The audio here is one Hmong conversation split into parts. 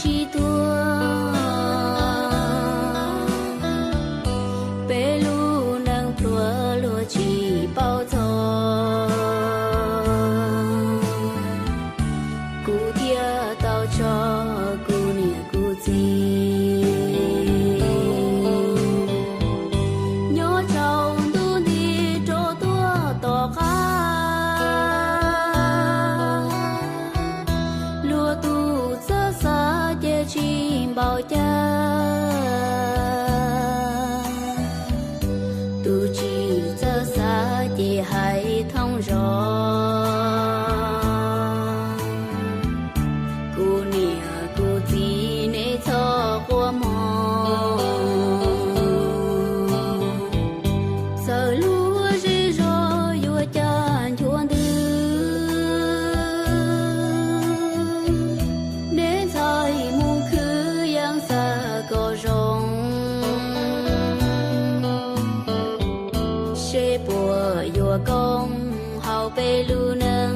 tsis tuag, peb lub neej pluag luag tsis paub txog. Kuv thiaj tau tso kuv niam kuv txiv nyob tsaus ntuj nti rau tuaj tom qab. Luag tus txawj xav ces tsis npaum cas, tus tsis txawj xav ces hais thoob zos. Kuv niam kuv txiv nej txhob quaj mog, txawm luag zej zog yuav cas nchuav ntws, neb ntxhais mus khwv yeej xav kom zoo, seb puas yuav koob hauv peb lub neej.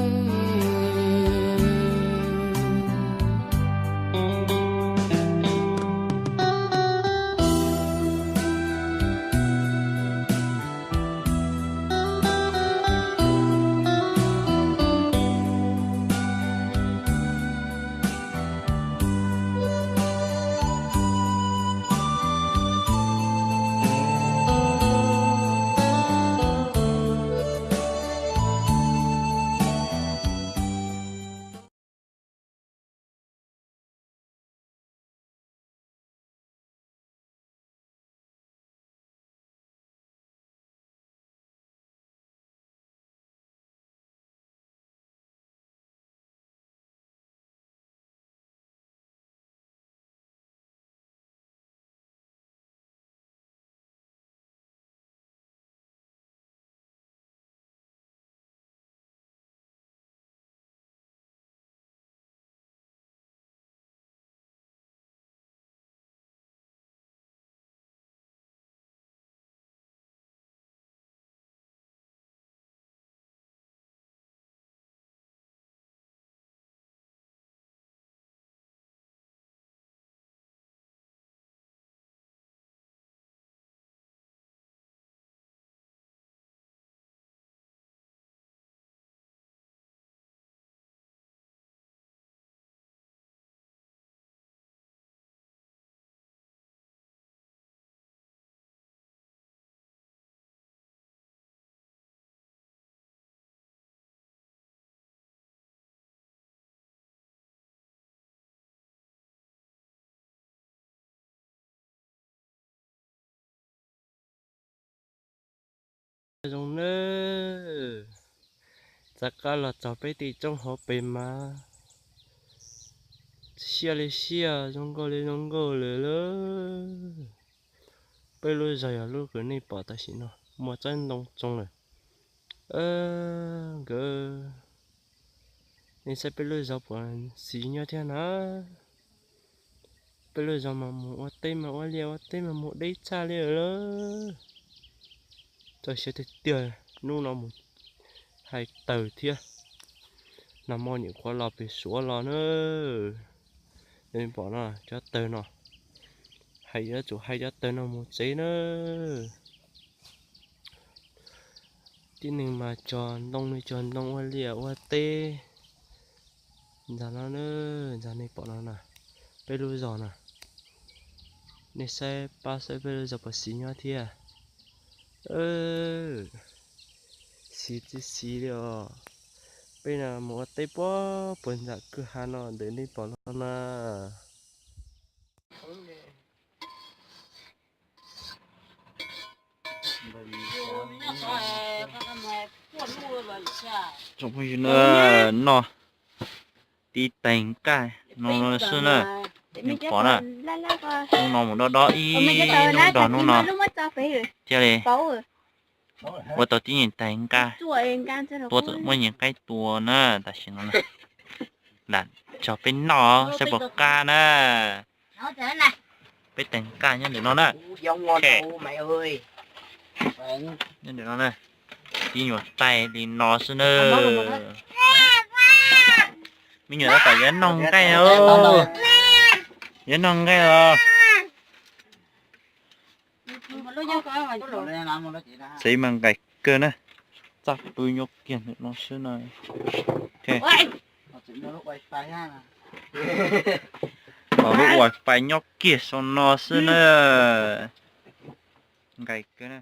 Zoo nawb, txav qab los txog peb tim roob hauv pes mas siab li siab, zoo nkauj li zoo nkauj lawm lauj. Peb lub zos yog lub uas nej pom tam sim no muaj tsob ntoo tsoo lawm. Nkawd, nej saib peb lub zos puas xiv nyob thiab na? Peb lub zos mas mus ua teb mas ua liaj ua teb mas mus deb tshaj li lawm. Txaus siab tiag tiag, hnub no mus hais taws thiab. Nag hmo nyuam qhuav los pem Suav los na. Nej pom no, cov taws no, hais yuav tsum hais cov taws no mus tsev na. Tib neeg mas cog ntoo li cog ntoo ua liaj ua teb. Ntawm no na, ntawm nej pom no na, peb lub zos na. Nej saib pab saib peb lub zos puas xiv nyob thiab. Xiv txi xiv li os. Peb no mus ua teb puag puag nram kwj ha no ntawm nej pom no na. Tsoom phooj ywg na, noj tib tais nqaj no xwb na, nej pom na. Hnub no mus dob dob ib hnub nrog hnub no thiaj li ua tau tib nyuag tais nqaj, tua txawm muaj nyuag qaib tua na, tam sim no lam tso peb noj saib puas qab na. Peb tais nqaj nyob ntawm no na. Nyob ntawm no na, tib nyuag tais li no xwb na. Me nyuam tab tom yuav noj nqaij os. Yuav noj nqaij los? Txiv mas nqaim kawg na. Txaj pw nyob kiag ntawm no xwb na. Los lub wifi nyob kiag saum no xwb na. Nqaim kawg na.